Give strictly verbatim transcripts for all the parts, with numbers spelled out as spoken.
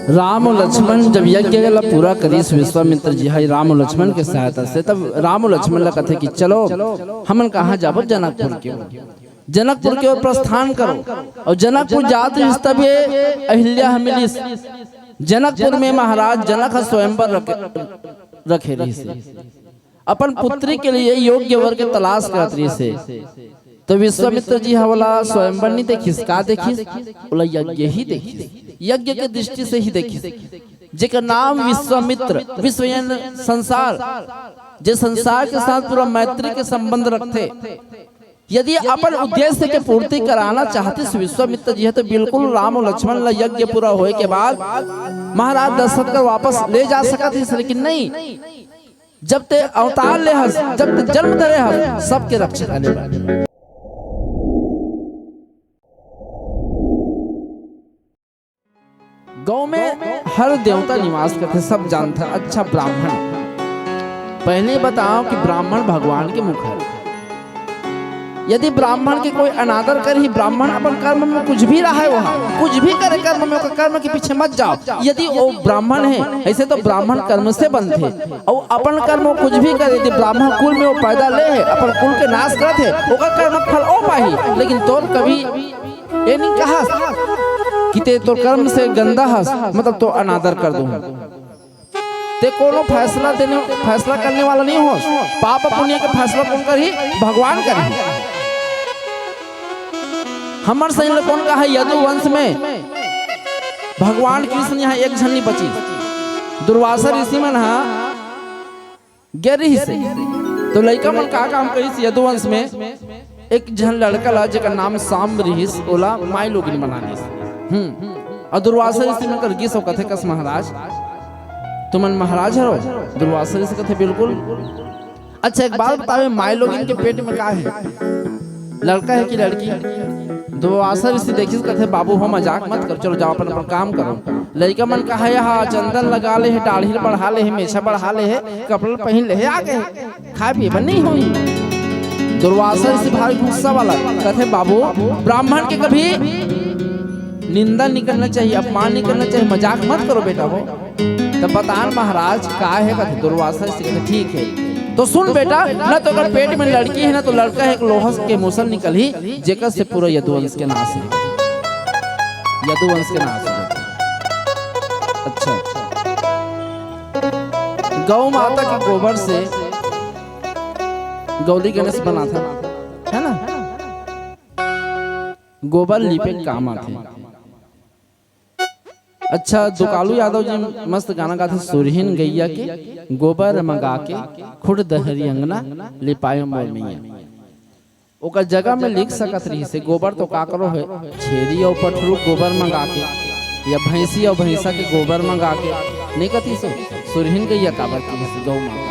राम अउ लक्ष्मण जब यज्ञ ला पूरा करिस विश्वामित्र जी ह राम अउ लक्ष्मण के सहायता से, तब राम अउ लक्ष्मण ला कथे कि चलो, हमन कहाँ जाबो? जनकपुर के ओर। जनकपुर के ओर प्रस्थान करो। अउ जनकपुर जात रिहिस, तब ये अहिल्या ह मिलिस। जनकपुर में महाराज जनक ह स्वयंवर रखे, रखे रिहिस। अपन पुत्री के लिए योग्य वर के तलाश करत रिहिस हे। तो विश्वामित्र जी ह ओला स्वयंवर नहीं देखिस, का देखिस? ओला यज्ञ ही देखिस, यज्ञ के दृष्टि से ही देखिस। जेकर नाम विश्वामित्र, विश्व यानी संसार, जे संसार के साथ पूरा मैत्री के संबंध रखथे। यदि अपन उद्देश्य के पूर्ति कराना चाहतिस विश्वामित्र जी ह, तो बिल्कुल राम अउ लक्ष्मण ला यज्ञ पूरा होए के बाद महाराज दशरथ कर वापस ले जा सकत हिस, लेकिन नहीं। जब ते अवतार ले हस, जब ते जन्म धरे हस, सबके रक्षा करे बर। गौ में हर देवता निवास करथे, सब जानथे। अच्छा ब्राह्मण, पहले बताओ कि ब्राह्मण भगवान के मुख हरे। यदि ब्राह्मण के कोई अनादर करही, ब्राह्मण अपन कर्म में कुछ भी रहे, वह कुछ भी करे कर्म में, ओकर कर्म के पीछे मत जाओ। यदि वो ब्राह्मण हे, ऐसे तो ब्राह्मण कर्म से बनथे, अउ अपन कर्म वो कुछ भी करे, यदि ब्राह्मण कुल में वो पैदा ले हे, अपन कुल के नाश करत हे, ओकर कर्म फल ओ पाही। लेकिन तोर कभी ये नहीं कहस कि ते तोर कर्म से गंदा हस, मतलब तो अनादर कर दूं। ते कोनो फैसला देने, फैसला करने वाला नहीं होस। पाप पुण्य के फैसला कौन करही? भगवान करही। हमर सही ले कौन कहा, यदुवंश में भगवान कृष्ण यहाँ एक झन नहीं बचिस। दुर्वासा ऋषि मन हा गे रिहिस हे। तो लइका मन का काम करिस यदुवंश में, एक झन लड़का ला, जेकर नाम सांब रिहिस, ओला माई लोगिन बना दिस। हम्म। अउ दुर्वासा ऋषि मन कर गिस अउ कथे, कस महाराज, तुमन महाराज हरो? दुर्वासा ऋषि कथे, बिल्कुल। अच्छा, एक बात बतावे, माई लोगिन के पेट में का हे, लड़का हे कि लड़की? दुर्वासा ऋषि देखिस, कथे, बाबू हो, मजाक मत कर, चलो जाओ अपन, अपन काम करो। लइका मन कहा, यहाँ चंदन लगा ले हे, दाढ़ी बढ़ा ले हे, मेछा बढ़ा ले हे, कपड़ा पहिन ले हे, आ गे, खाए पिए बर नहीं होही। दुर्वासा ऋषि भारी गुस्सा वाला, कथे, बाबू, ब्राह्मण के कभी निंदा नहीं करना चाहिए, अपमान नहीं करना चाहिए, मजाक मत करो बेटा हो। तब बतान महाराज का हे, कथे दुर्वासा ऋषि कथे, ठीक हे, तो सुन बेटा, ना तो अगर पेट में लड़की हे ना तो लड़का हे, एक लोहा के मुसल निकलही, जेकर से पूरा यदुवंश के नाश हे, यदुवंश के नाश हे। अच्छा, गौ माता के गोबर से गौरी गणेश बनाथे, है ना? गोबर लीपे के काम आथे। अच्छा, दुकालू यादव जी मस्त गाना गाथे, सुरहीन गैया के गोबर मंगा के, खुद दहरी अंगना लिपायो मोर मैया। ओकर जगह में लिख सकत रहिस हे, गोबर तो काकरो हे, छेरी अउ पठरू गोबर मंगा के, या भैंसी अउ भैंसा के गोबर मंगा के, नहीं कथिस हो, सुरहीन गैया काबर कहिस गौ माता।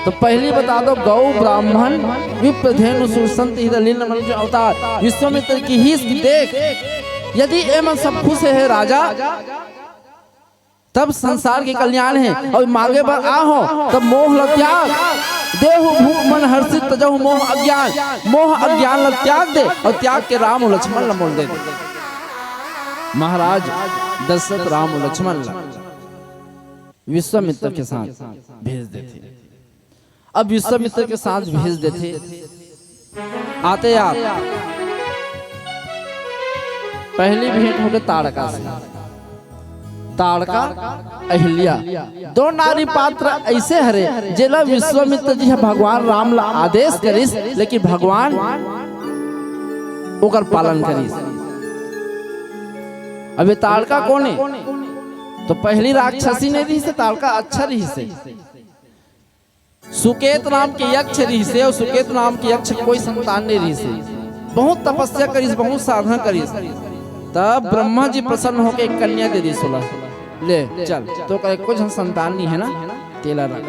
तो पहली बता दो, गौ ब्राह्मण विप्र धेनु सुर संत ही दलील नमन जो अवतार विश्वामित्र की हीस की देख, यदि एमन सब खुश हे राजा, तब संसार के कल्याण हे। अउ मांगे बर आहो, तब मोह ल त्याग, देहु भूख मन हर्षित, तजहु मोह अज्ञान, मोह अज्ञान ल त्याग दे, अउ त्याग के राम अउ लक्ष्मण ल मोल दे दे। महाराज दशरथ राम अउ लक्ष्मण ल विश्वामित्र के साथ भेज देथे। अब विश्वामित्र के साथ भेज देथे। आते आप पहली भेंट होगे ताड़का से। ताड़का अहिल्या दो नारी पात्र ऐसे हरे, जेला विश्वामित्र जी ह भगवान राम ला आदेश करिस, लेकिन भगवान ओकर पालन करिस। अब ये ताड़का कोन हे? तो पहली राक्षसी नहीं रहिस हे, ताड़का अच्छा रहिस हे। सुकेत नाम के यक्ष रहिस हे, अउ सुकेत नाम के यक्ष कोई संतान नहीं रहिस हे। बहुत तपस्या करिस, बहुत साधना करिस, तब ब्रह्मा जी प्रसन्न होके एक कन्या दे दिस ओला, ले चल, तोर एको झन संतान नहीं हे ना, तेला रख।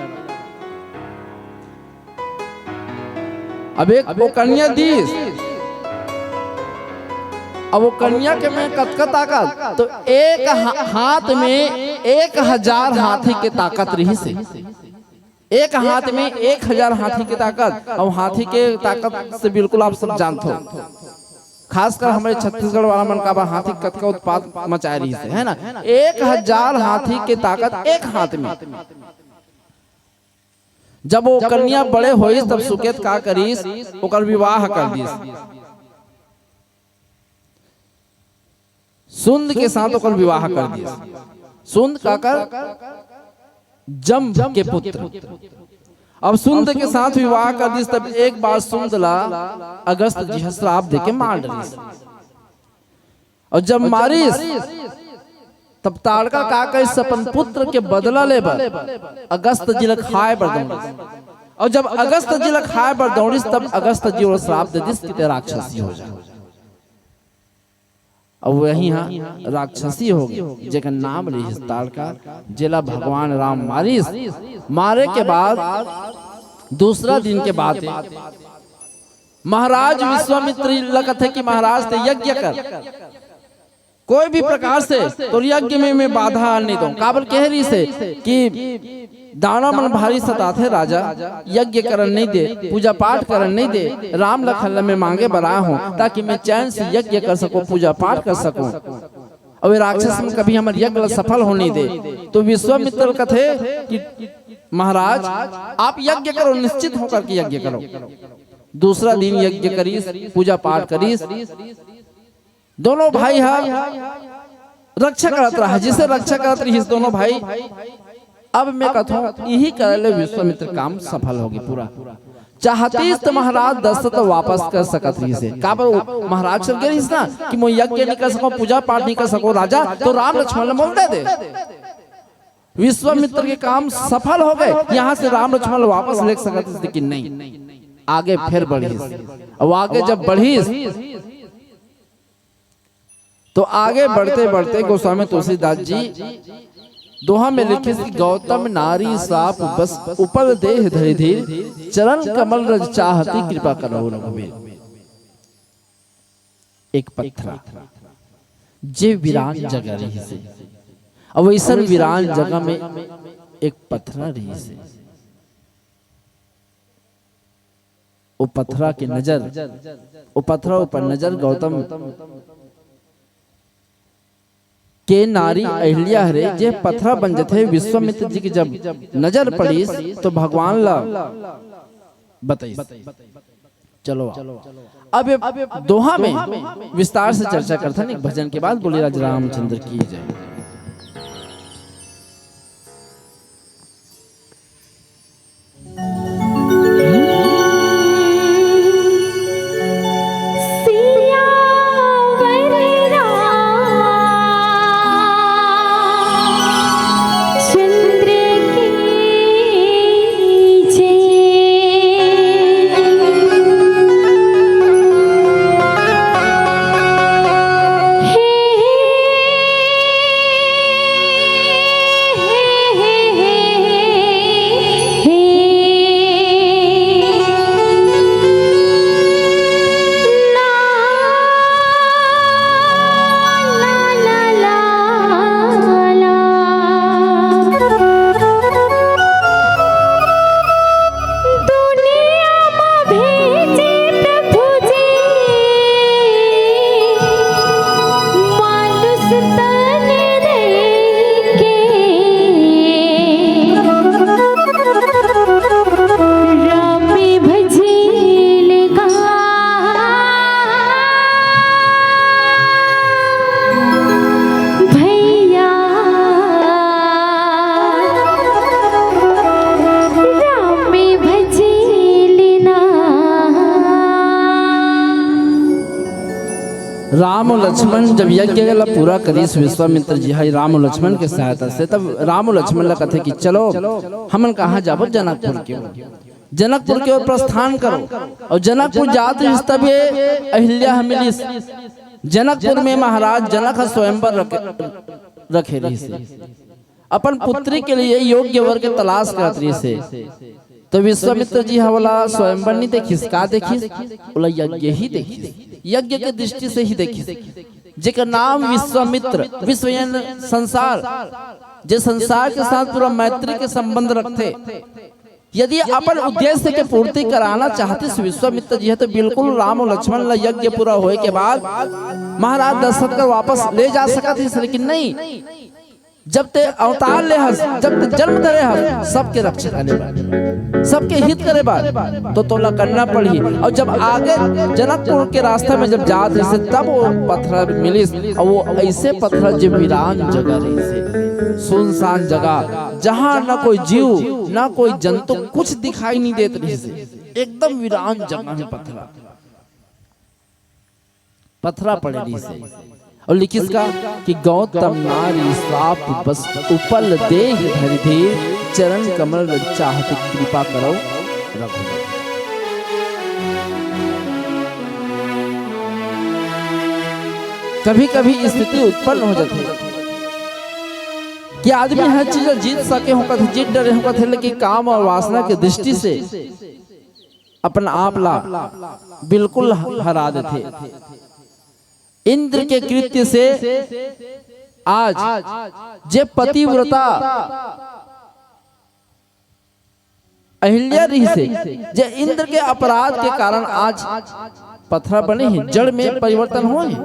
अब एक वो कन्या दीस, अब वो कन्या के में कतका ताकत, तो एक हा-, हाथ में एक हजार हाथी के ताकत रहिस हे। एक हाथ में एक हजार हाथी के ताकत, अउ हाथी के ताकत से बिल्कुल आप सब जानत हो। खासकर हमरे छत्तीसगढ़ वाला मन काबर हाथी कतका उत्पात मचाए रहिस हे, है ना? एक हजार हाथी के ताकत एक हाथ में। जब वो कन्या बड़े होइस, तब सुकेत का करिस, ओकर विवाह कर दिस। सुंद के साथ ओकर विवाह कर दिस। सुंद काकर? जंभ के पुत्र। अब सुंद के साथ विवाह कर दिस, तब एक बार सुंद ला अगस्त जी ह श्राप देके मार डरिस। अउ जब मारिस, तब ताड़का का करिस, अपन पुत्र के बदला ले बर अगस्त जी ला खाए बर दौड़िस। अउ जब अगस्त जी ला खाए बर दौड़िस, तब अगस्त जी ओला श्राप दे दिस कि ते राक्षसी हो जा। अउ वही हा राक्षसी हो गे, जेकर नाम रहिस ताड़का, जेला भगवान राम मारिस। मारे के बाद दूसरा दिन के बात हे, महाराज विश्वामित्र ल कथे कि महाराज, ते यज्ञ कर, कोई भी प्रकार से तोर यज्ञ में मैं बाधा आन नहीं दूं। काबर कहे रहिस हे कि दानव मन भारी सताथे राजा, यज्ञ करन नहीं दे, पूजा पाठ करन नहीं दे। राम लखन ल मैं मांगे बर आए हों, ताकि मैं चैन से यज्ञ कर सकूं, पूजा पाठ कर सकूं। अउ ये राक्षस मन कभी हमर यज्ञ ल सफल हो नहीं दे। तो विश्वामित्र कथे कि महाराज, आप यज्ञ करो, निश्चित होकर के यज्ञ करो। दूसरा दिन यज्ञ करिस, पूजा पाठ करिस। दोनों भाई हा रक्षा करत रहा, जैसे रक्षा करत रहिस दोनों भाई। अब मैं कथों, इही करे ले विश्वामित्र काम सफल होगे पूरा। चाहतिस त महाराज दशरथ वापस कर सकत रहिस हे। काबर वो महाराज चल गे रहिस ना कि मैं यज्ञ नहीं कर सकूं, पूजा पाठ नहीं कर सकूं राजा, तो राम लक्ष्मण ल मोल दे दे। विश्वामित्र के काम सफल हो गे, यहाँ से राम लक्ष्मण ल वापस ले सकत रहिस, लेकिन नहीं, आगे फिर बढ़िस। अब आगे जब बढ़िस, तो आगे बढ़ते बढ़ते गोस्वामी तुलसीदास जी दोहा में लिखिस कि गौतम नारी श्राप बस, उपल देह धरि धीर, चरण कमल रज चाहति कृपा करहु रघुबीर। एक पथरा, जे वीरान जगह रहिस हे, अब वैसन वीरान जगह में एक पथरा रहिस हे। ओ पथरा के नजर, ओ पथरा ऊपर नजर गौतम के नारी अहिल्या हरे, जे पथरा बन जथे। विश्वामित्र जी के जब नजर पड़िस, तो भगवान ला बताइस। चलो, अब ये दोहा में विस्तार से चर्चा करथन एक भजन के बाद। बोलिए राज रामचंद्र की जय। राम अउ लक्ष्मण जब यज्ञ ला पूरा करिस विश्वामित्र जी ह, राम अउ लक्ष्मण के सहायता से, तब राम अउ लक्ष्मण ला कथे कि चलो, हमन कहाँ जाबो? जनकपुर के ओर। जनकपुर के ओर प्रस्थान करो। अउ जनकपुर जात रहिस, तब ये अहिल्या ह मिलिस। जनकपुर में महाराज जनक ह स्वयंवर रखे, रखे रहिस हे। अपन पुत्री के लिए योग्य वर के तलाश करत रहिस हे। तो विश्वामित्र जी ह ओला स्वयंवर नहीं देखिस, का देखिस? ओला यज्ञ ही देखिस, यज्ञ के दृष्टि से ही देखिस। जेकर नाम विश्वामित्र, विश्व यानी संसार, जे संसार के साथ पूरा मैत्री के संबंध रखथे, यदि अपन उद्देश्य के पूर्ति कराना चाहतिस विश्वामित्र जी ह, तो बिल्कुल राम अउ लक्ष्मण ला यज्ञ पूरा होए के बाद महाराज दशरथ कर वापस ले जा सकत हिस, लेकिन नहीं। जब ते अवतार ले हस, जब ते जन्म धरे हस, सबके रक्षा करे बर, सबके हित करे बर, तो तोला करना पड़ही। अउ जब आगे जनकपुर के रास्ता में जब जात रहिस, तब वो पथरा मिलिस, अउ वो ऐसे पथरा, जे वीरान जगह रहिस, सुनसान जगह, जहाँ ना कोई जीव, ना कोई जंतु, कुछ दिखाई नहीं देत रहिस। एकदम वीरान जगह में पथरा, पथरा पड़े रहिस। अउ लिखिस का कि गौतम नारी श्राप बस, उपल देह धरि धीर, चरण कमल रज चाहत कृपा करौ रघुवीर। कभी-कभी स्थिति उत्पन्न हो जाथे कि आदमी हर चीज ला जीत सके होकथे, जीत डरे होकथे, लेकिन काम अउ वासना के दृष्टि से अपन आप ला बिल्कुल हरा देथे। इंद्र के कृत्य से आज जे पतिव्रता अहिल्या रहिसे, जे इंद्र के अपराध के कारण आज पथरा बने हे, जड़ में परिवर्तन होए हे।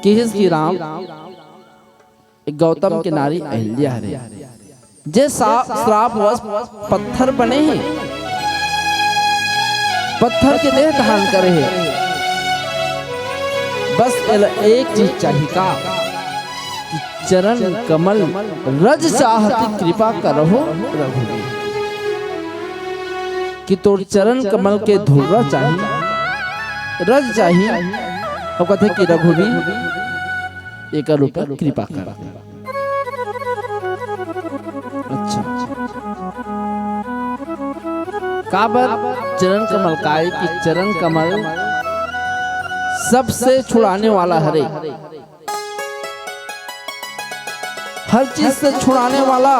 किहिस कि राम, गौतम के नारी अहिल्या हरे, जे सा-, श्रापवश पत्थर बने हे, पत्थर के देह धारण करे हे। बस एला एक चीज चाही का, कि चरण कमल रज चाहत कृपा करहु रघुवीर, कि तोर चरण कमल के धुर्रा चाही, रज चाही। अउ कथे कि रघुवीर, एकर ऊपर कृपा कर। अच्छा, काबर चरण कमल काय? कि चरण कमल सबसे छुड़ाने वाला हरे, हर चीज से छुड़ाने वाला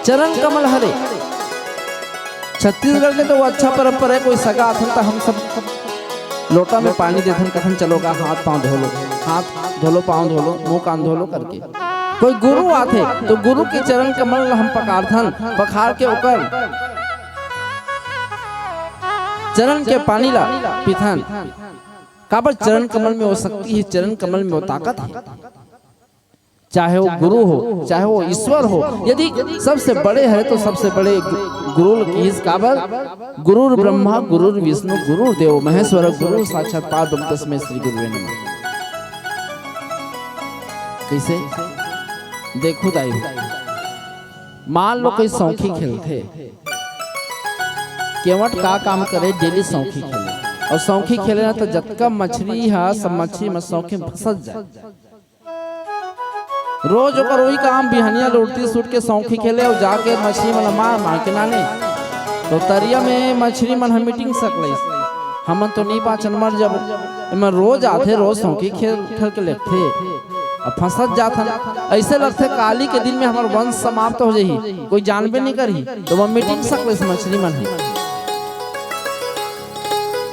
चरण कमल हरे। छत्तीसगढ़ के तो वो अच्छा परंपरा हे, कोई सगा आथे त हम सब लोटा में पानी देथन, कथन, "चलो गा, हाथ पाँव धो लो, हाथ धो लो, पाँव धो लो, मुंह कान धो लो," करके। कोई गुरु आथे तो गुरु के चरण कमल ला हम पकारथन, पखार के ओकर चरण के पानी ला पीथन। काबर चरण कमल में वो शक्ति हे, चरण कमल में वो ताकत हे। चाहे वो गुरु हो, चाहे वो ईश्वर हो, यदि सबसे बड़े हरे तो सबसे बड़े गु-, गुरु ल किहिस। काबर? गुरुर्ब्रह्मा गुरुर्विष्णु गुरुर्देवो महेश्वर, गुरु साक्षात परब्रह्म तस्मै श्री गुरुवे नमः। कइसे? देखो दाई हो, मान लो कोई सौंखी खेलथे, केवट का काम करे, डेली सौंखी खेले, अउ सौंखी खेले ना तो जतका मछरी हा, सब मछरी में सौंखी फंसत जाए। रोज ओकर वही काम, बिहनिया ले उठतिस, उठ के सौंखी खेले अउ जाके मछरी मन ल मार मार के लाने। तो तरिया में मछरी मन ह मीटिंग सकलइस, "हमन तो नी बाँचन, मर जाबो।" एमन रोज आथे, रोज सौंखी खेल खेल के लेगथे, अब फंसत जाथन। अइसे लगथे काली के दिन में हमर वंश समाप्त हो जाही, कोई जानबे नी करही। तो वो मीटिंग सकलइस मछरी मन ह।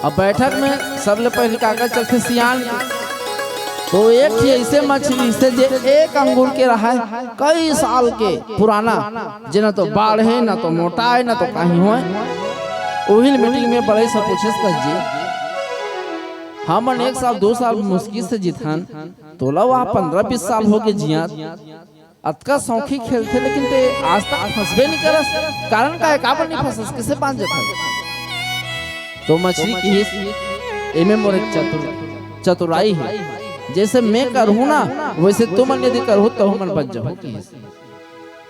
अब बैठक में सबले पहले काकर चलथे? सियान। तो एक ही ऐसे मछली से जे एक अंगुर के रहा है, कई साल के पुराना, जे ना तो बाढ़े, ना तो मोटाए, ना तो कहीं होए। उहिल मीटिंग में बड़े से पूछिस कस जी, "हमन एक साल, दो साल मुश्किल से जीथन, तोला वहाँ पन्द्रह बीस साल हो गए जियात, अतका सौंखी खेलथे, लेकिन ते आज तक फंसबे नहीं करस। कारण का है? काबर नहीं फंसस? किसे बांध जथस?" तो मछली किहिस, "एमे मोर एक चतुर, चतुराई है। जैसे मैं करहूँ ना, वैसे तुमन यदि करहू, तहू मन बच जाहू," किहिस।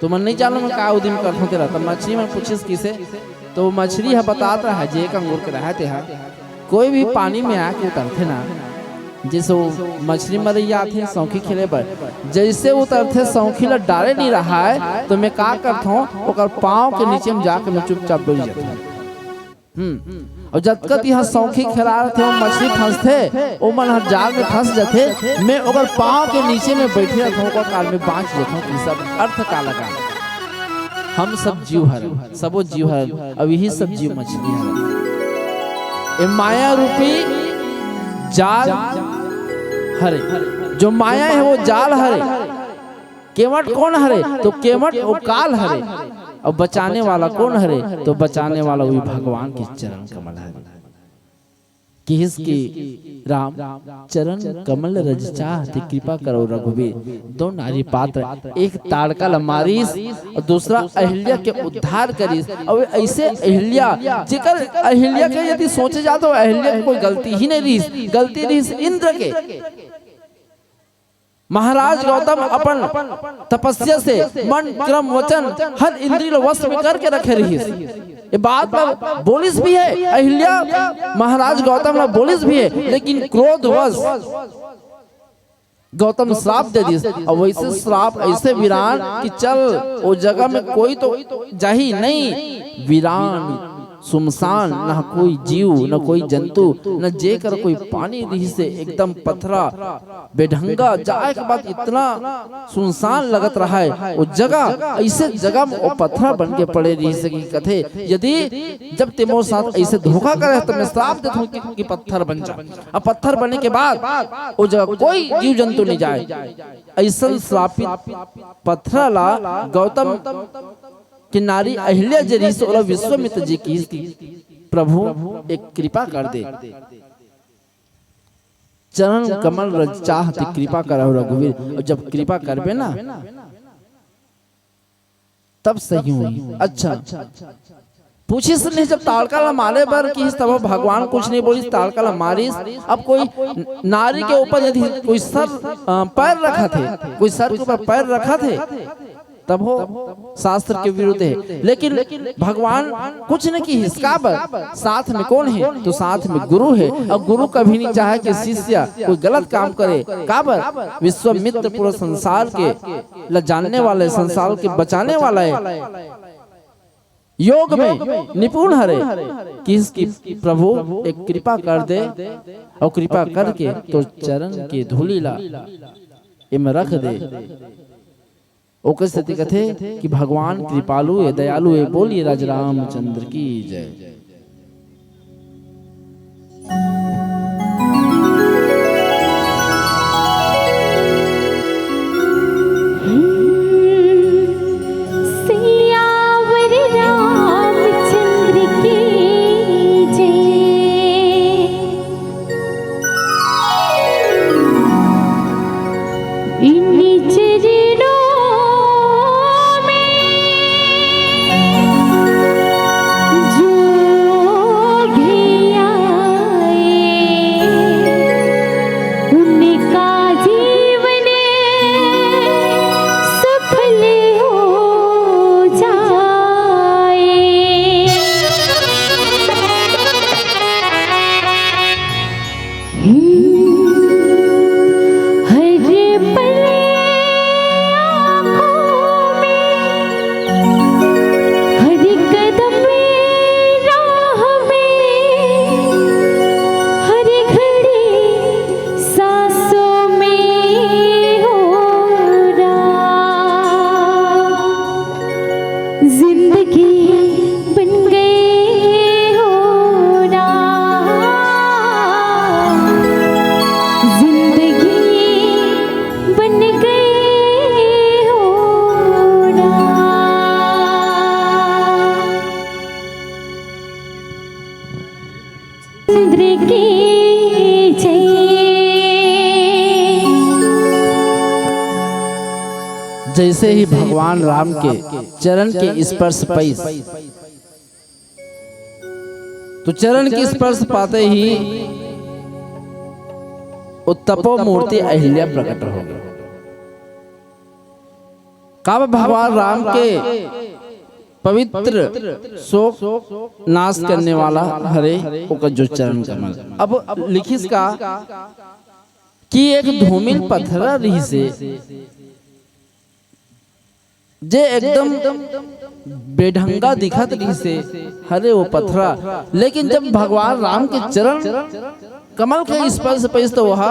"तुमन नहीं जानो मैं का उदिम करथों तेला।" तब मछली मन पूछिस, "किसे?" तो मछली ह बतात रहा, जे एक अंगूर के रहा तेहा। कोई भी पानी में आके उतरथे ना, जैसे वो मछली मरैया आथे सौंखी खेले बर, जैसे उतरथे, सौंखी ला डारे नहीं रहा है, तो मैं का करथों, ओकर पाँव के नीचे में जाके मैं चुपचाप बैठ जाथों। हम्म, और जतका तिहा सौंखी खेला रथे, वो मछली फंसथे, वो मन हर जाल में फंस जाथे, मैं ओकर पाँव के नीचे में बैठे रहथों, ओकर काल में बाँच जाथों। कि सब अर्थ का लगा, हम सब जीव हरन, सबो जीव हरन, अब यही सब जीव मछली हरन। ए माया रूपी जाल हरे, जो माया है वो जाल हरे। केवट कौन हरे? तो केवट वो काल हरे। अउ बचाने वाला कोन हरे? तो बचाने वाला वही भगवान के चरण कमल हरे। किहिस कि राम चरण कमल रज चाहत, कृपा करो रघुवीर। दो नारी पात्र, एक ताड़का ल मारिस अउ दूसरा अहिल्या के उद्धार करिस। अउ अइसे अहिल्या, जेकर अहिल्या के यदि सोचे जाए तो अहिल्या के कोई गलती ही नहीं रहिस, गलती रहिस इंद्र के। महाराज गौतम अपन तपस्या से मन, क्रम, वचन, हर इंद्री ल वश में करके रखे रहिस। ये बात ला बोलिस भी है अहिल्या, महाराज गौतम ला बोलिस भी है, लेकिन क्रोधवश गौतम श्राप दे दिस। अउ वइसे श्राप अइसे वीरान कि चल, ओ जगह में कोई तो जाही नहीं, वीरान, सुनसान, ना कोई जीव, ना कोई जंतु, ना जेकर कोई पानी रहिसे, एकदम पथरा, बेढंगा, जाए के बाद इतना सुनसान लगत रहय। ओ जगह, अइसे जगह में ओ पथरा बन के पड़े रहिसे कि कथे, यदि जब ते मोर साथ अइसे धोखा करे, त मैं श्राप देथंव कि, कि पत्थर बन जा। अब पत्थर बने के बाद ओ जगह कोई जीव जंतु नहीं जाए। अइसन श्रापित पथरा ला गौतम के नारी अहिल्या जे रहिस, ओला विश्वामित्र जी किहिस कि प्रभु एक कृपा कर दे, चरण कमल रज चाहत, कृपा करहु रघुवीर। अउ जब कृपा करबे ना, तब सही होही। अच्छा, पूछिस नहीं, जब ताड़का ला मारे बर किहिस, तब भगवान कुछ नहीं बोलिस, ताड़का ला मारिस। अब कोई नारी के ऊपर यदि कोई सर, अ, पैर रखत हे, कोई सर के ऊपर पैर रखत हे, तब ओ शास्त्र के विरुद्ध हे। लेकिन भगवान कुछ नहीं किहिस, काबर? साथ में कोन हे? तो साथ में गुरु हे, अउ गुरु कभी नहीं चाहे कि शिष्य कोई गलत काम करे। काबर? विश्वामित्र पूरा संसार के ल जानने वाला हे, संसार के बचाने वाला हे, योग में निपुण हरे। किहिस कि प्रभु एक कृपा कर दे, अउ कृपा करके तोर चरण के धूलि ला एमे रख दे। ओकर सेती कथे कि भगवान कृपालु हे, दयालु हे। बोलिए राज रामचंद्र की जय। सियावर रामचंद्र की जय। इन चरणों में जो भी आए, उनका जीवन सफल हो जाए। हर पल आँखों में, हर कदम राह में, हर घड़ी सांसों में हो राम। जिंदगी बन गए हो राम, जिंदगी बन गए हो राम। चंद्र की जय। जैसे ही भगवान राम के चरण के स्पर्श पाइस, तो चरण के स्पर्श पाते ही वो तपो मूर्ति अहिल्या प्रकट हो गई। काबर भगवान राम के पवित्र शोक नाश करने वाला हरे ओकर जो चरण कमल। अब लिखिस का कि एक धूमिल पथरा रहिसे, जे एकदम बेढंगा दिखत रहिसे, हरे वो पथरा, लेकिन जब भगवान राम के चरण कमल के स्पर्श पइस तो वह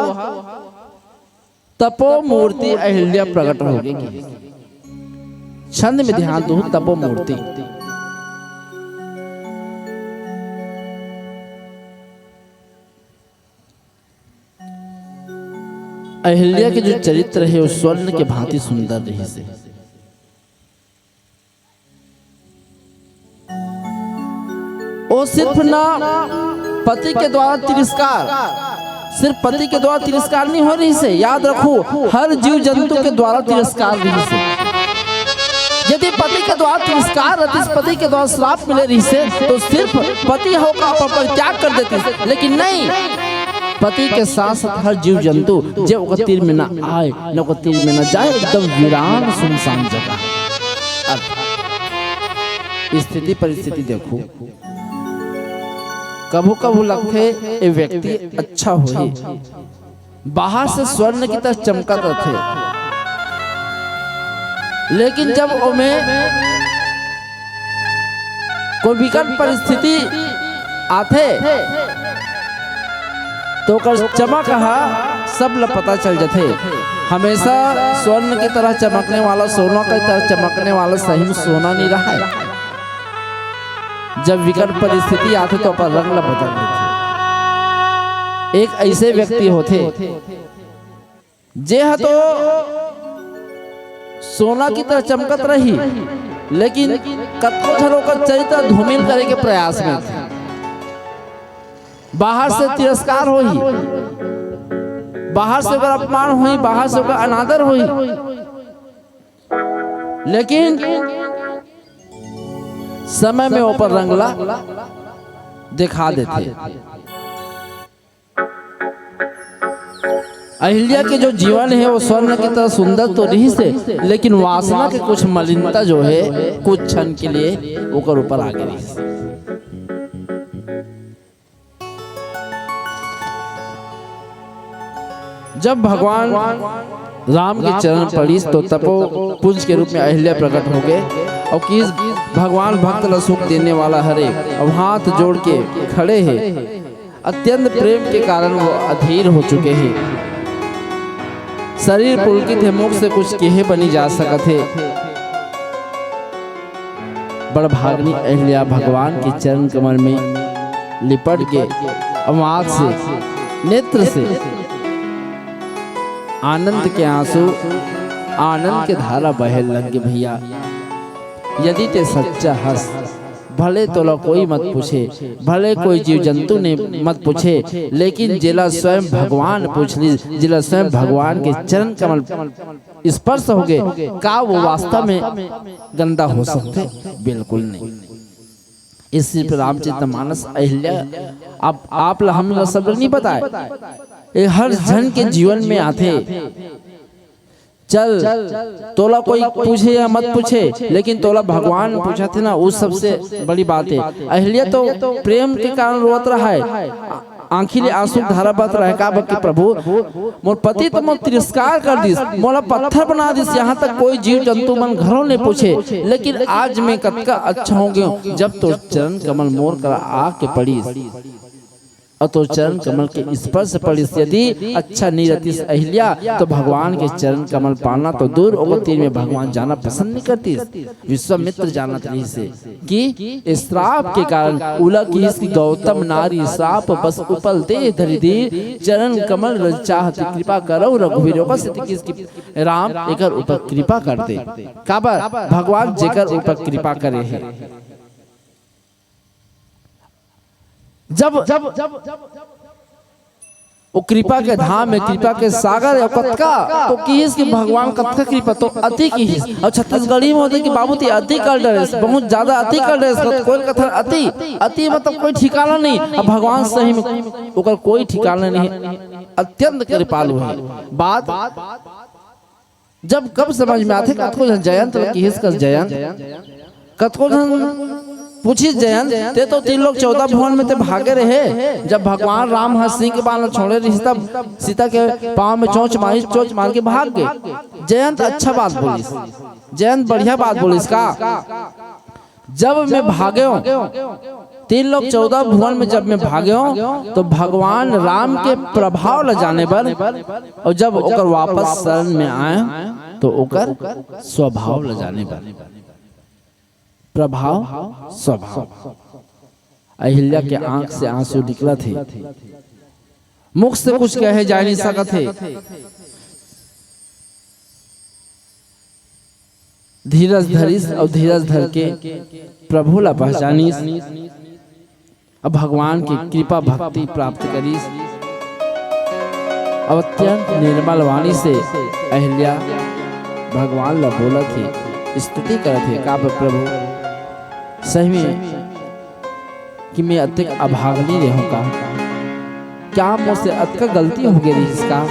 तपो मूर्ति अहिल्या प्रकट हो गई। छंद में ध्यान दो, तपो मूर्ति। अहिल्या के जो चरित्र हे, वो स्वर्ण के भांति सुंदर रहिसे। वो सिर्फ ना पति के द्वारा तिरस्कार, सिर्फ पति के द्वारा तिरस्कार नहीं हो रहिस हे। याद रखो, हर जीव जंतु के द्वारा तिरस्कार रहिस हे। यदि पति के द्वारा तिरस्कार रहिस, पति के द्वारा श्राप मिले रहिस हे, तो सिर्फ पति ह ओकर परित्याग कर देतिस, लेकिन नहीं, पति के साथ साथ हर जीव जंतु जे ओकर तीर में ना आए, न ओकर तीर में ना जाए, एकदम वीरान सुनसान जगह। अब स्थिति परिस्थिति देखो, कभू कभू लगथे ये व्यक्ति अच्छा होही, बाहर से स्वर्ण की तरह चमकत रथे, लेकिन जब ओमे कोई विकट परिस्थिति आथे, तो ओकर चमक ह सब ल पता चल जथे। हमेशा स्वर्ण की तरह चमकने वाला, सोना की तरह चमकने वाला सही में सोना नहीं रहा है। जब विकट परिस्थिति आथे, तो अपन रंग ल बदल देथे। एक ऐसे व्यक्ति होथे, जे ह तो सोना की तरह चमकत रही, लेकिन कतको झन ओकर चरित्र धूमिल करे के प्रयास में थे। बाहर से तिरस्कार होही, बाहर से ओकर अपमान होही, बाहर से ओकर अनादर होही, लेकिन समय में ओकर रंग ला दिखा देथे। अहिल्या के जो जीवन हे, वो स्वर्ण की तरह सुंदर तो रहिस हे, लेकिन वासना के कुछ मलिनता जो हे, कुछ क्षण के लिए ओकर ऊपर आ गे रहिस। जब भगवान राम के चरण पड़िस, तो तपो पुंज के रूप में अहिल्या प्रकट हो गे अउ किहिस, भगवान भक्त ला सुख देने वाला हरे, अउ हाथ जोड़ के खड़े हे। अत्यंत प्रेम के कारण वो अधीर हो चुके हे। शरीर पुलकित हे, मुख से कुछ केहे बनी जा सकत हे। बड़भागनी अहिल्या भगवान के चरण कमल में लिपट के अउ आँख से, नेत्र से आनंद के आंसू, आनंद के धारा बहे लग गे। भैया, यदि ते सच्चा हस, भले तोला कोई मत पूछे, भले कोई जीव जंतु ने मत पूछे, लेकिन जेला स्वयं भगवान पूछ ली, जेला स्वयं भगवान के चरण कमल स्पर्श हो गे, का वो वास्तव में गंदा हो सकथे? बिल्कुल नहीं। इस श्री रामचरित मानस अहिल्या आप, आप ला, हम ला सब ला नहीं बताए, ये हर जन के जीवन में आथे। चल, तोला कोई पूछे या मत पूछे, लेकिन तोला भगवान पूछत हे ना, वो सबसे बड़ी बात हे। अहिल्या तो प्रेम के कारण रोवत रहा हे, आंखी ले आंसू धारा बहत रहा हे, का बर कि प्रभु, मोर पति तो मोर तिरस्कार कर दिस, मोला पत्थर बना दिस, यहाँ तक कोई जीव जंतु मन घरों नहीं पूछे, लेकिन आज मैं कतका अच्छा हो गयो, जब तोर चरण कमल मोर करा आके पड़िस। अउ तोर चरण कमल के स्पर्श पड़िस। यदि अच्छा नहीं रहतिस अहिल्या, तो भगवान के चरण कमल पाना तो दूर, ओकर तीर में भगवान जाना पसंद नहीं करतिस। विश्वामित्र जानत रहिस हे कि ए श्राप के कारण उला किहिस कि गौतम नारी श्राप बस उपल देह धरि दीन, चरण कमल रज चाहत कृपा करौ रघुवीर। ओकर सेती किहिस कि राम एकर ऊपर कृपा कर दे। काबर? भगवान जेकर ऊपर कृपा करे हे। जब, जब वो कृपा के धाम हे, कृपा के सागर हे, कतका तो किहिस कि भगवान कतका कृपा तो अति किहिस। अउ छत्तीसगढ़ी में होथे कि बाबू ते अति कर डरेस, बहुत ज्यादा अति कर डरेस, कोई कथन अति, अति मतलब कोई ठिकाना नहीं। अब भगवान सही में ओकर कोई ठिकाना नहीं, अत्यंत कृपालु हे। बात जब कब समझ में आथे, कतको झन जयंत ल किहिस कस जयंत, कतको झन पूछिस जयंत, ते तो तीन लोक चौदह भुवन में ते भागे रहे। जब भगवान राम ह सिंह के बाण ल छोड़े रहिस, तब सीता के पांव में चोंच मारिस, चोंच मार के भाग गे। जयंत अच्छा बात बोलिस, जयंत बढ़िया बात बोलिस का? जब मैं भागेंव, तीन लोक चौदह भुवन में जब मैं भागेंव, तो भगवान राम के प्रभाव ल जाने बर, अउ जब ओकर वापस शरण में आए, तो ओकर स्वभाव ल जाने बर। प्रभाव, स्वभाव। अहिल्या के आंख से आंसू निकलत हे, मुख से कुछ कहे जा नहीं सकत हे। धीरज धरिस अउ धीरज धर के प्रभु ला पहचानिस। अब भगवान के कृपा भक्ति प्राप्त करिस। अब अत्यंत निर्मल वाणी से अहिल्या भगवान ला बोलत हे, स्तुति करत हे, "का ब-, प्रभु, सही में कि मैं अतेक अभागनी रेहेंव का? क्या मोर से अतका गलती हो गे रिहिस का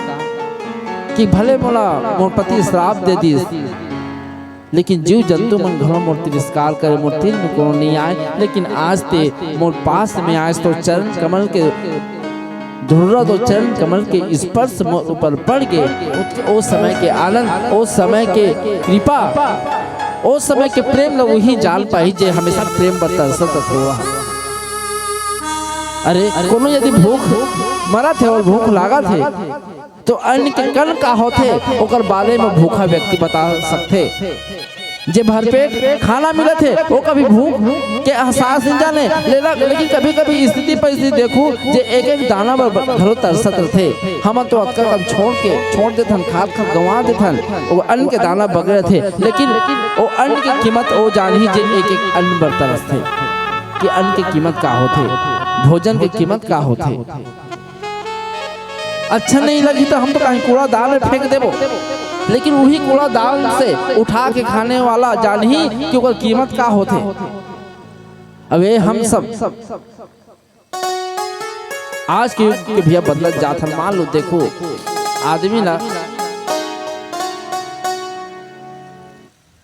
कि भले मोला मोर पति श्राप दे दिस, लेकिन जीव जंतु मन घलो मोर तिरस्कार करे, मोर तीर में कोनो नइ आय, लेकिन आज ते मोर पास में आयस, तोर चरण कमल के धुर्रा, तोर चरण कमल के स्पर्श मोर ऊपर पड़ गे, ओ समय के आनंद, ओ समय के कृपा, ओ समय के प्रेम ल उही जान पाही, जे हमेशा प्रेम बर तरसत रथे।" अरे, कोनो यदि भूख मरत हे अउ भूख लागत हे, तो अन्न के कण का होथे, ओकर बारे में भूखा व्यक्ति बता सकथे। जे भरपेट खाना मिलत हे, वो कभी भूख के एहसास नइ जाने, लेला-, लेकिन कभी-कभी स्थिति परिस्थिति देखहू, जे एक-एक दाना बर ब-, घलो तरसत रथे। हमन तो अतका कन छोड़ के, छोड़ देथन, खात-खात गंवा देथन, वो अन्न के दाना बगरत हे, लेकिन वो अन्न के कीमत वो जानही, जे एक-एक अन्न बर तरसथे, कि अन्न के कीमत का होथे, भोजन के कीमत का होथे। अच्छा नइ लगही त हम तो कहीं कूड़ादान में फेंक देबो, लेकिन उही कूड़ादान से उठा के खाने वाला जानही कि ओकर कीमत का होथे। अब ये हम सब आज के युग के भैया बदलत जात हन। मान लो, देखो, आदमी ना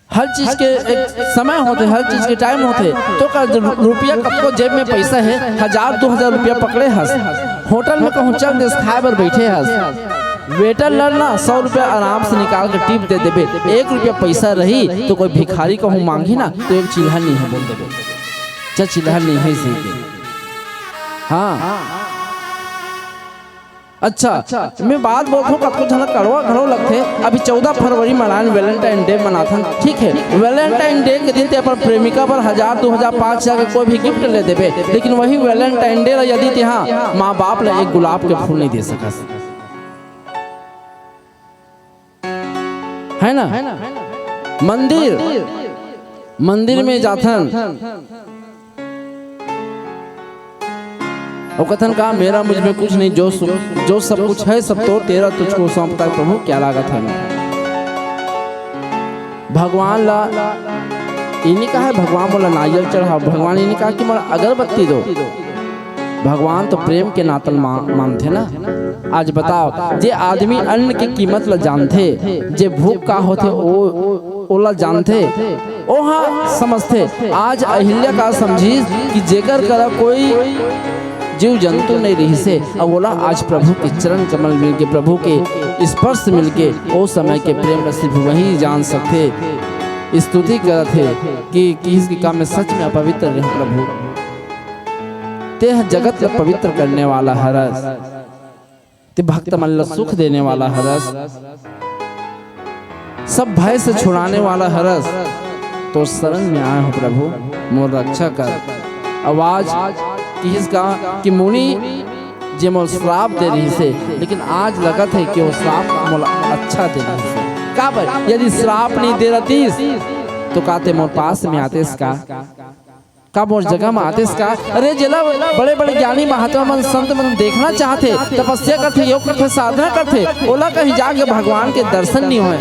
हर चीज के एक समय होथे, हर चीज के टाइम होथे। तो का रु-, रुपया कतको जेब में पैसा हे, हजार दो हजार रुपया पकड़े हस, होटल में कहूँ चल देस, खाए बर बैठे हस, वेटर ल ना सौ रुपया आराम से निकाल के टिप दे देबे, एक रुपया पैसा रही तो कोई भिखारी कहूँ मांगही ना, तो एक चिल्हा नइ हे बोल देबे, "चा, चिल्हा नइ हे," सही के। हाँ। अच्छा, मैं बात बोलथों, कतको झन ला कड़वा घलो लगथे। अभी चौदह फरवरी मनान, Valentine Day मनाथन, ठीक हे। Valentine Day के दिन ते अपन प्रेमिका बर हजार, दो हजार, पाँच हजार के कोई भी गिफ्ट ले देबे, लेकिन वही Valentine Day ला यदि तेहा माँ बाप ला एक गुलाब के फूल नइ दे सकस, है ना? मंदिर, मंदिर में जाथन, अउ कथन का, "मेरा मुझ में कुछ नहीं, जो सु-, जो सब कुछ है, सब तो तेरा, तुझको सौंपता है प्रभु, क्या लागत है मैं।" भगवान ला ये नइ कहा है, "भगवान मोला नारियल चढ़ाओ," भगवान ये नइ कहा कि "मोला अगरबत्ती दो।" भगवान तो प्रेम के नातल मा-, मानथे ना। आज बताओ, जे आदमी अन्न के कीमत ला जानथे, जे भूख का होथे, ओ, ओला जानथे, ओहा समझथे। आज अहिल्या का समझिस कि जेकर करा कोई जीव जंतु नइ रिहिसे, अउ ओला आज प्रभु के चरण कमल मिलके, प्रभु के स्पर्श मिलके, ओ समय के प्रेम ला सिर्फ वही जान सकथे। स्तुति करत हे कि, कि इसके काम में सच में अपवित्र रहे प्रभु। तेह जगत ला पवित्र करने वाला हरस, ते भक्त मन ला सुख देने वाला हरस, सब भय से छुड़ाने वाला हरस। तोर शरण में आए हों प्रभु, मोर रक्षा कर। अउ आज किहिस का कि मुनि जे मोला श्राप दे रिहिसे, लेकिन आज लगत हे कि वो श्राप मोला अच्छा दे रिहिसे। काबर, यदि श्राप नइ दे रहतिस, तो का ते मोर पास में आतेस का? का मोर जगह म आतेस का? अरे, जेला बड़े-बड़े ज्ञानी महात्मा मन, संत मन देखना चाहथे, तपस्या करथे, योग करथे, साधना करथे, ओला कहीं जाके भगवान के दर्शन नइ होय,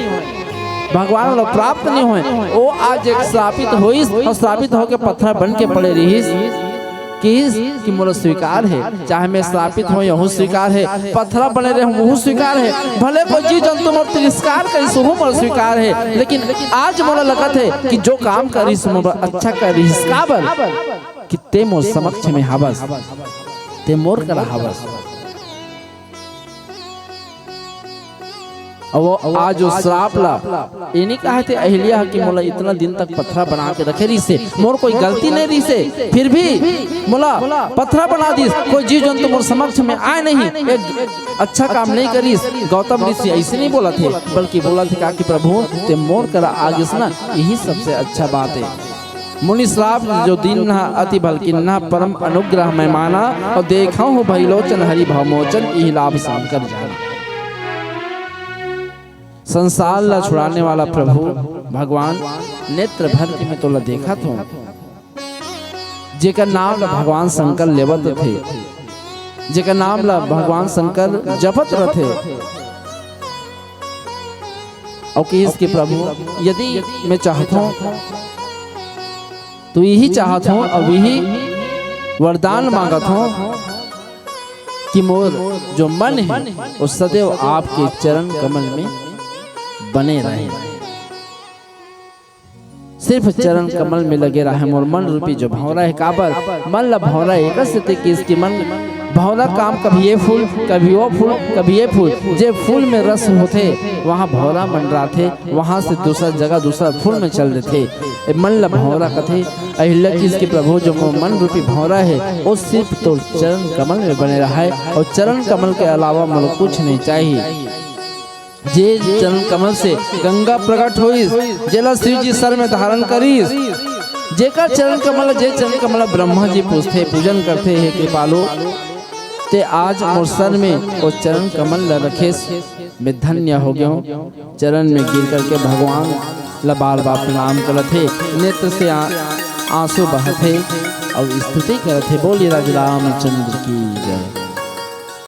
भगवान ओला प्राप्त नइ होय, ओ आज एक श्रापित होइस अउ श्रापित होके पथरा बन के पड़े रिहिस। किहिस कि मोला स्वीकार हे, चाहे मैं श्रापित हों, यहू स्वीकार हे, पथरा बने रहे, वहू स्वीकार हे, भले कोई जीव जंतु मोर तिरस्कार करिस, वहू मोला स्वीकार हे, लेकिन आज मोला लगत हे कि जो काम करिस, मोला अच्छा करिस। काबर? कि ते मोर समक्ष में हवस, ते मोर करा हवस। अउ वो आज वो श्राप ला, ये नइ कहा थे अहिल्या ह कि मोला इतना दिन तक पथरा बना के रखे रिहिसे, मोर कोई गलती नइ रिहिसे, फिर भी मोला पथरा बना दिस, कोई जीव जंतु मोर समक्ष में आए नहीं, एक अच्छा काम नइ करिस। गौतम ऋषि ऐसे नइ बोलत हे, बल्कि बोलत हे का कि प्रभु ते मोर करा आ गिस ना, यही सबसे अच्छा बात हे। मुनि श्राप जो दीन्हा, अति भल कीन्हा, परम अनुग्रह मैं माना, अउ देखहु भई लोचन हरि भव मोचन, इही लाभ शंकर जाना। संसार ला छुड़ाने वाला प्रभु भगवान, नेत्र भर के मैं तोला देखत हों, जेकर नाम ला भगवान शंकर लेवत रथे, जेकर नाम ला भगवान शंकर जपत रथे, अउ किहिस कि प्रभु, यदि मैं चाहत हूँ, तो यही चाहत हूँ, अउ यही वरदान मांगत हूँ कि मोर जो मन हे, वो सदैव आपके चरण कमल में बने रहे, सिर्फ चरण कमल में लगे रहे। मोर मन रूपी जो भौंरा हे, काबर मन ला भौंरा एकर सेती किहिस कि मन भौंरा काम कभी ये फूल, कभी वो फूल, कभी ये फूल। जे फूल में रस होथे, वहाँ भौंरा मंडराथे, वहाँ से दूसरा जगह, दूसरा फूल में चल देथे। ए मन ला भौंरा कथे। अहिल्या किहिस कि प्रभु, जो मोर मन रूपी भौंरा हे, वो सिर्फ तोर चरण कमल में बने रहय, अउ चरण कमल के अलावा मोला कुछ नहीं चाहिए। जे चरण कमल से गंगा प्रकट होइस, जेला शिव जी सर में धारण करिस, जेकर चरण कमल, जे चरण कमल ब्रह्मा जी पूजथे, पूजन करथे, हे कृपालु, ते आज मोर सर में वो चरण कमल ला रखेस, मैं धन्य हो गया हूँ। चरण में गिर करके भगवान ला बार बार प्रणाम करत हे, नेत्र से आ-, आंसू बहत हे अउ स्तुति करत हे। बोलिए राजा रामचंद्र की जय।